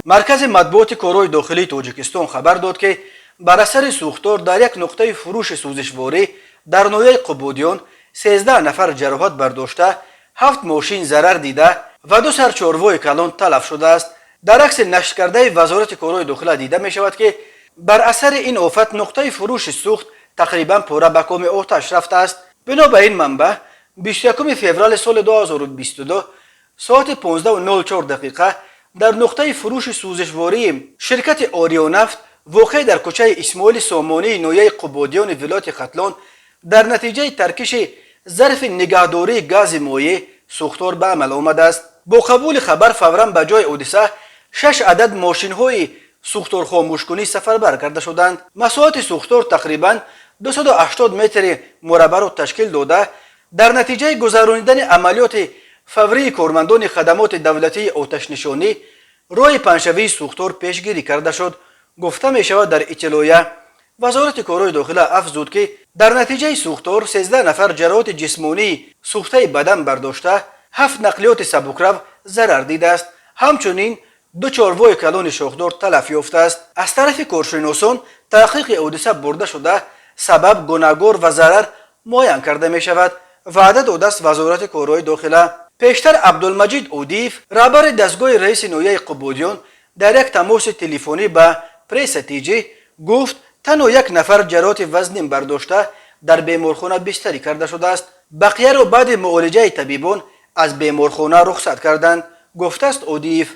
Маркази матбуоти корҳои дохилии Тоҷикистон хабар дод, ки бар асари сӯхтор дар як нуқтаи фурӯши сӯзишворӣ дар ноҳияи Қубодиён 13 нафар ҷароҳат бардошта, ҳафт мошин зарар дида ва ду сар чорвои калон талаф шудааст. Дар акси нашркардаи Вазорати корҳои дохила дида мешавад, ки бар асари ин офат нуқтаи фурӯши сӯхт тақрибан пурра ба коми оташ рафтааст. Бино ба ин манбаъ, 21 феврали соли 2022 соати 15:04 дақиқа дар нуқтаи фурӯши сӯзишвории ширкати «Ориёнафт», воқеъ дар кӯчаи Исмоили Сомонии ноҳияи Қубодиёни вилояти Хатлон, дар натиҷаи таркиши зарфи нигаҳдории гази моеъ сӯхтор ба амал омадааст. Бо қабули хабар фавран ба ҷои ҳодиса шаш адад мошинҳои сӯхторхомӯшкунӣ сафарбар карда шуданд. Масоҳати сӯхтор тақрибан 280 метри мураббаъро ташкил дода, дар натиҷаи гузаронидани амалиёти фаврии кормандони хадамоти давлатии оташнишонӣ роҳи паҳншавии сӯхтор пешгирӣ карда шуд, гуфта мешавад дар иттилоия. Вазорати корҳои дохила афзуд, ки дар натиҷаи сӯхтор 13 нафар ҷароҳати ҷисмонии сӯхтаи бадан бардошта, ҳафт нақлиёти сабукрав зарар дидааст, ҳамчунин ду чорвои калони шохдор талаф ёфтааст. Аз тарафи коршиносон таҳқиқи ҳодиса бурда шуда, сабаб, гунаҳгор ва зарар муайян карда мешавад, ваъда додааст Вазорати корҳои дохила. Пештар Абдулмаҷид Одиев, раҳбари дастгоҳи раиси ноҳияи Қубодиён, дар як тамоси телефонӣ ба Пресса ТЖ гуфт, танҳо як нафар ҷароҳати вазнин бардошта, дар беморхона бистарӣ карда шудааст. Бақияро баъди муолиҷаи табибон аз беморхона рухсат карданд, гуфтааст Одиев.